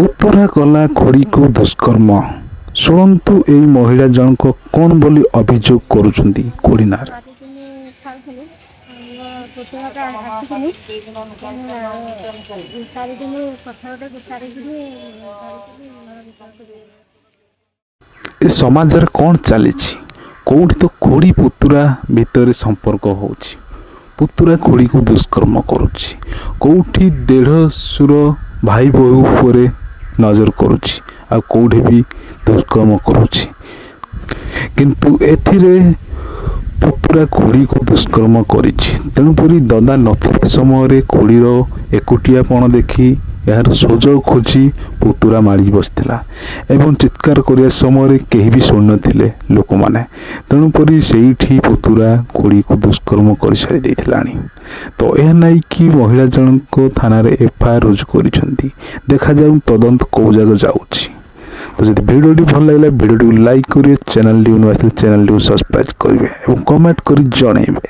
ପୁତୁରା କଲା ଖୁଡ଼ିକୁ ଦୁଷ୍କର୍ମ। ଶୁଣନ୍ତୁ, ଏଇ ମହିଳା ଜଣକ କ'ଣ ବୋଲି ଅଭିଯୋଗ କରୁଛନ୍ତି ଖୁଡ଼ି ନାଁରେ। ସାରିକିନି ଖାଉଥିଲି, ମୋ ପୁତୁରାଟା ଆସିକିନି ସାରିକିନି ପଛପଟେ ସାରିକିନି ଧରିକିନି ଘର ଭିତରକୁ। ଏ ସମାଜରେ କ'ଣ ଚାଲିଛି? କେଉଁଠି ତ ଖୁଡ଼ି ପୁତୁରା ଭିତରେ ସମ୍ପର୍କ ହେଉଛି, ପୁତୁରା ଖୁଡ଼ିକୁ ଦୁଷ୍କର୍ମ କରୁଛି, କେଉଁଠି ଦେଢ଼ଶୁର ଭାଇ ବୋହୂ ଉପରେ ନଜର କରୁଛି, ଆଉ କେଉଁଠି ବି ଦୁଷ୍କର୍ମ କରୁଛି। କିନ୍ତୁ ଏଥିରେ ପୁତୁରା ଖୁଡ଼ିକୁ ଦୁଷ୍କର୍ମ କରିଛି। ତେଣୁକରି ଦଦା ନଥିବା ସମୟରେ ଖୁଡ଼ିର ଏକୁଟିଆପଣ ଦେଖି ଏହାର ସୁଯୋଗ ଖୋଜି ପୁତୁରା ମାଡ଼ି ବସିଥିଲା ଏବଂ ଚିତ୍କାର କରିବା ସମୟରେ କେହି ବି ଶୁଣିନଥିଲେ ଲୋକମାନେ। ତେଣୁକରି ସେଇଠି ପୁତୁରା ଖୁଡ଼ିକୁ ଦୁଷ୍କର୍ମ କରିସାରି ଦେଇଥିଲାଣି। ତ ଏହା ନେଇକି ମହିଳା ଜଣଙ୍କ ଥାନାରେ ଏଫଆଇଆର ରୁଜୁ କରିଛନ୍ତି। ଦେଖାଯାଉ ତଦନ୍ତ କେଉଁ ଜାଗା ଯାଉଛି। ତ ଯଦି ଭିଡ଼ିଓଟି ଭଲ ଲାଗିଲା, ଭିଡ଼ିଓଟିକୁ ଲାଇକ୍ କରିବେ, ଚ୍ୟାନେଲଟିକୁ ନୂଆ ଆସିଲେ ଚ୍ୟାନେଲଟିକୁ ସବସ୍କ୍ରାଇବ୍ କରିବେ ଏବଂ କମେଣ୍ଟ କରି ଜଣାଇବେ।